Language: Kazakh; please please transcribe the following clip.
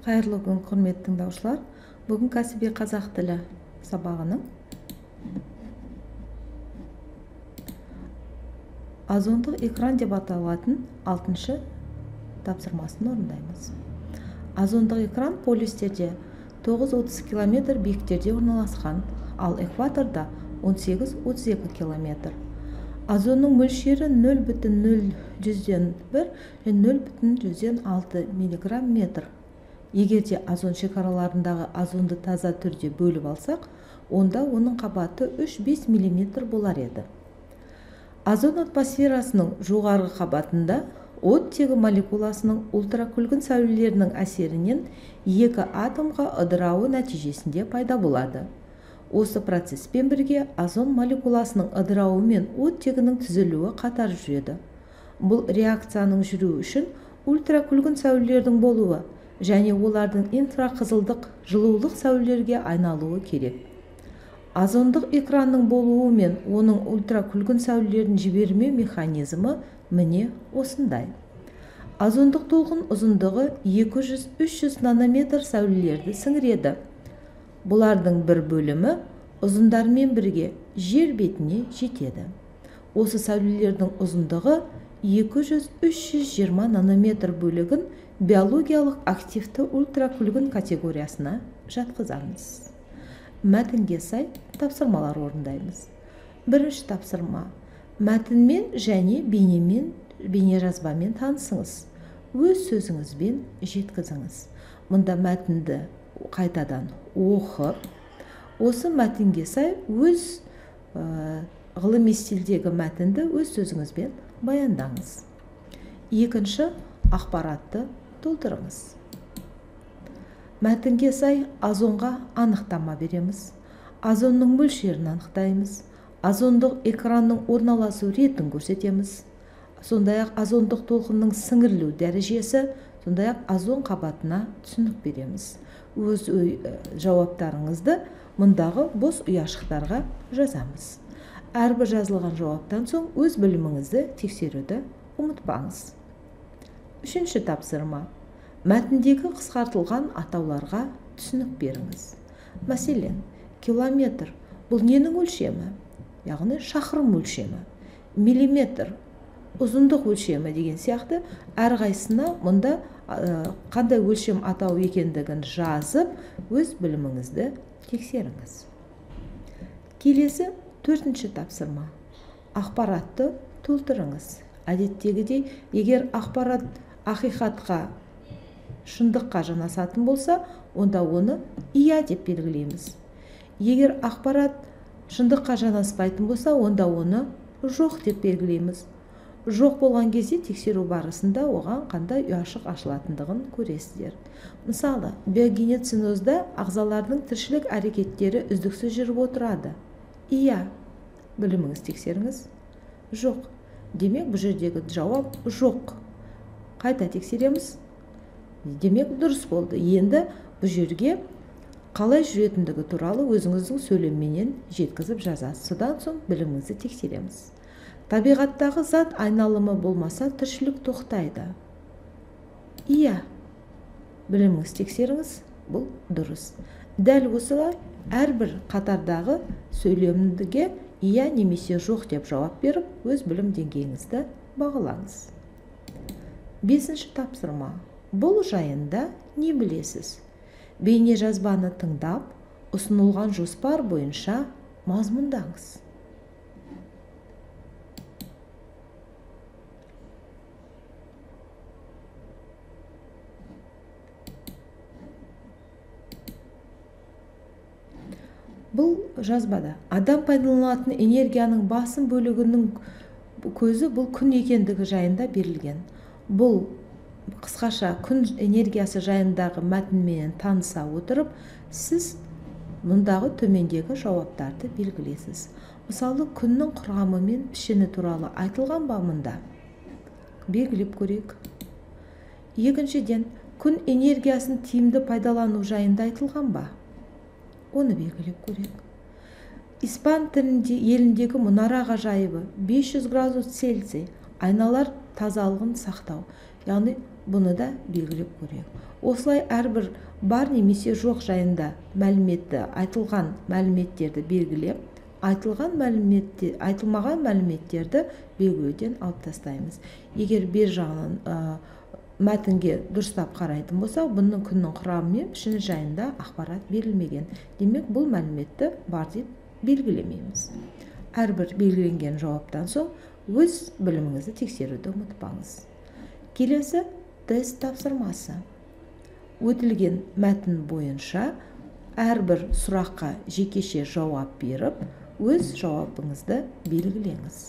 Қайырлы күн, құрметті тыңдаушылар. Бүгін кәсіби қазақ тілі сабағының озондық экран деп аталатын 6-шы тапсырмасын орындаймыз. Озондық экран полюстерде 9,30 км биіктерде орналасқан, ал экваторда 18,32 км. Озонның мөлшері 0,01 және 0,06 мг метр. Егер де озон шекараларындағы озонды таза түрде бөліп алсақ, онда оның қабаты 3-5 мм болар еді. Озон атмосферасының жоғарғы қабатында оттегі молекуласының ультракүлгін сәулелерінің әсерінен екі атомға ыдырауы нәтижесінде пайда болады. Осы процеспен бірге озон молекуласының ыдырауы мен оттегінің түзілуі қатар жүреді. Бұл реакцияның жүруі үшін ультракүлгін сәулелердің болуы және олардың инфрақызылдық жылулық сәулелерге айналуы керек. Озондық экранның болуы мен оның ультракүлгін сәулелерін жібермеу механизмі міне осындай. Озондық толқын ұзындығы 200-300 нанометр сәулелерді сіңіреді. Бұлардың бір бөлімі ұзындармен бірге жер бетіне жетеді. Осы сәулелердің ұзындығы 200-320 нанометр бөлігін биологиялық активті ультракүлгін категориясына жатқызамыз. Мәтінге сай тапсырмалар орындаймыз. Бірінші тапсырма. Мәтінмен және бейнемен, бейнежазбамен танысыңыз. Өз сөзіңізбен жеткізіңіз. Мұнда мәтінді қайтадан оқып, осы мәтінге сай өз ғылыми стильдегі мәтінді өз сөзіңізбен баяндаңыз. Екінші, ақпаратты толтырыңыз. Мәтінге сай озонға анықтама береміз. Озонның мөлшерін анықтаймыз. Озондық экранның орналасу ретін көрсетеміз. Сондай-ақ озондық толқынның сіңірілу дәрежесі, сондай-ақ озон қабатына түсінік береміз. Өз жауаптарыңызды мұндағы бос ұяшықтарға жазамыз. Әрбір жазылған жауаптан соң өз біліміңізді тексеруді ұмытпаңыз. Үшінші тапсырма. Мәтіндегі қысқартылған атауларға түсінік беріңіз. Мәселен, километр бұл ненің өлшемі? Яғни шақырым өлшемі. Миллиметр ұзындық өлшемі деген сияқты әрқайсысына мұнда қандай өлшем атау екендігін жазып, өз біліміңізді тексеріңіз. Келесі төртінші тапсырма. Ақпаратты толтырыңыз. Әдеттегідей, егер ақпарат ақиқатқа, шындыққа жанасатын болса, онда оны иә деп белгілейміз. Егер ақпарат шындыққа жанаспайтын болса, онда оны жоқ деп белгілейміз. Жоқ болған кезде тексеру барысында оған қандай ұяшық ашылатындығын көресіздер. Мысалы, биогеноценозда ағзалардың тіршілік әрекеттері үздіксіз жүріп отырады. Иә, біліміңіз тексеріңіз. Жоқ. Демек, бұл жердегі жауап жоқ. Қайта тексереміз. Демек, дұрыс болды. Енді бұл жерге қалай жүретіндігі туралы өзіңіздің сөйлемменен жеткізіп жазасыз. Содан соң біліміңізді тексереміз. Табиғаттағы зат айналымы болмаса, тіршілік тоқтайды. Иә, біліміңіз тексеріңіз, бұл дұрыс. Дәл осылай әрбір қатардағы сөйлемге иә немесе жоқ деп жауап беріп, өз білім деңгейіңізді бағалаңыз. Бесінші тапсырма. Бұл жайында не білесіз? Бейнежазбаны тыңдап, ұсынылған жоспар бойынша мазмұндаңыз. Бұл жазбада адам пайдаланатын энергияның басым бөлігінің көзі бұл күн екендігі жайында берілген. Бұл қысқаша күн энергиясы жайындағы мәтінмен таныса отырып, сіз мұндағы төмендегі жауаптарды белгілейсіз. Мысалы, күннің құрамы мен пішіні туралы айтылған ба мұнда? Белгілеп көрейік. Екіншіден, күн энергиясын тиімді пайдалану жайында айтылған ба? Оны белгілеп көрейік. Испан тілінде еліндегі мұнара ғажайыбы 500 градус Цельсий айналар тазалығын сақтау. Яғни Бұны да белгілеп көрейік. Осылай әрбір бар немесе жоқ жайында мәліметті, айтылған мәліметтерді белгілеп, айтылған мәліметте, айтылмаған мәліметтерді белгілеуден алып тастаймыз. Егер бер жағынан мәтінге дұрыстап қарайтын болсақ, бұның күннің құрамы мен пішіні жайында ақпарат берілмеген. Демек, бұл мәліметті бар деп белгілемейміз. Әрбір белгіленген жауаптан соң өз біліміңізді тексеруді ұмытпаңыз. Келесі тест тапсырмасы. Өтілген мәтін бойынша әрбір сұраққа жекеше жауап беріп, өз жауабыңызды белгілеңіз.